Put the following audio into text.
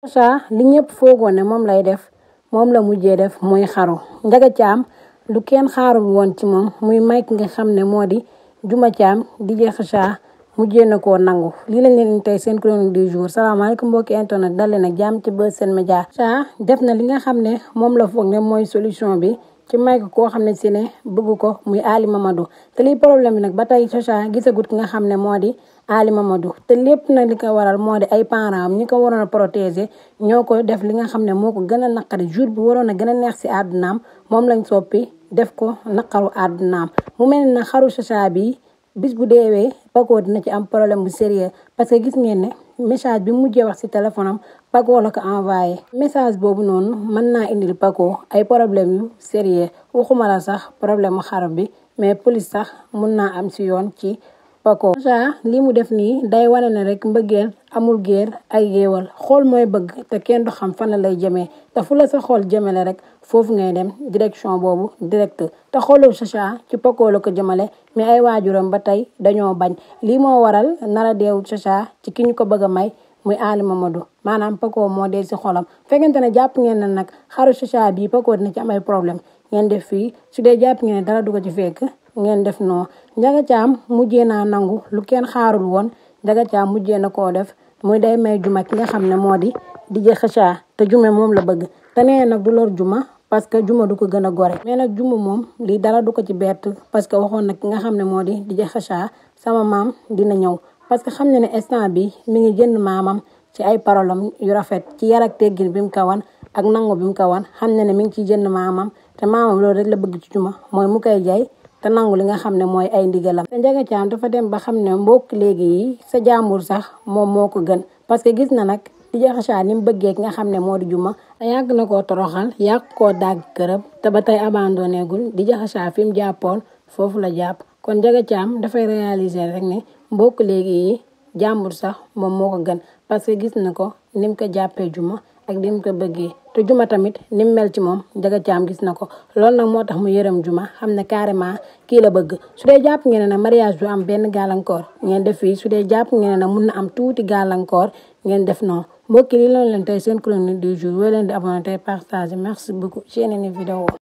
Chacha li ñëpp foogoon ne moom lay def moom la mujjee def muy xaru. Ndiaga Thiam lu kenn xaarul woon ci moom muy may ki nga xam ne moo di Diouma Thiam DJ Chacha mujjee na koo nangu. lii lañ leen tey seen chronique du jour salaamaaleykum mbokki internet dal leen ak jàmm ci Buzz Sen Média. Chacha def na li nga xam ne moom la foog ne mooy solution bi ci may ko koo xam ne si ne bëgg ko muy Ali Mamadou te lii problème bi nag ba tey Chacha gisagut ki nga xam ne moo di Ali Mamadou te lépp nag li ko waral moo di ay parents am ñi ko waroon a protéger ñoo ko def li nga xam ne moo ko gën a naqari jour bi waroon a gën a neex si àddunaam moom lañ soppi def ko naqaru àddunaam mu mel ne xaru Chacha bi bis bu deewee Paco dina ci am problème bu sérieux parce que gis ngeen ne message bi mujjee wax ci téléphone am Paco la ko envoyé message boobu noonu mën naa indil Paco ay problème yu sérieux waxuma la sax problème mu xar bi mais police sax mun naa am ci yoon ci Paco. Chacha lii mu def nii day wane ne rek mbëggeel amul géer ay géewal xool mooy bëgg te kenn du xam fan la lay jëmee te fu la sa xool jëmale rek foofu ngay dem direction boobu direct te xoolu Chacha ci Paco la ko jëmale mais ay waajuram ba tey dañoo bañ lii moo waral nara deewu Chacha ci ki ñu ko bëgg a may muy Ali Mamadou maanaam Paco moo dee si xolam fekkente ne jàpp ngeen ne nag xaru Chacha bii Paco dina ci am ay problème ngeen def fii su dee jàpp ngeen ne dara du ko ci fekk ngeen def non. Ndiaga Thiam mujjee naa nangu lu kenn xaarul woon Ndiaga Thiam mujjee na koo def muy day may Diouma ki nga xam ne moo di DJ Chacha te Diouma moom la bëgg te nee nag du lor Diouma parce que Diouma du ko gën a gore mais nag Diouma moom lii dara du ko ci bett parce que waxoon nag ki nga xam ne moo di DJ Chacha sama maam dina ñëw parce que xam ne ne instant bi mi ngi jënd maamam ci ay parolam yu rafet ci yar ak teggin bi mu ko wan ak nangu bi mu ko wan xam ne ne mi ngi ciy jënd maamam te maamam loolu rek la bëgg ci Diouma mooy mu koy jaay te nangu li nga xam ne mooy ay ndigalam te Ndiaga Thiam dafa dem ba xam ne mbokk léegi yi sa jàmbur sax moom moo ko gën parce que gis na nag DJ Chacha ni mu bëggee ki nga xam ne moo di Diouma te yàgg na koo toroxal yàgg koo dagg kërëb te ba tey abandonné gul DJ Chacha fi mu jàppoon foofu la jàpp kon Ndiaga Thiam dafay réaliser rek ne mbokk léegi yi jàmbur sax moom moo ko gën parce que gis na ko ni mu ko jàppee Diouma ak ni mu ko bëggee te Diouma tamit ni mu mel ci moom Ndiaga Thiam gis na ko loolu nag moo tax mu yërëm Diouma xam ne carrément kii la bëgg su dee jàpp ngeen ne mariage du am benn gàllankoor ngeen def fii su dee jàpp ngeen ne mun na am tuuti gàllankoor ngeen def non mbokki li loolu leen tey seen chronique du jour woo leen di abonné tey partager merci beaucoup ci yeneen i vidéo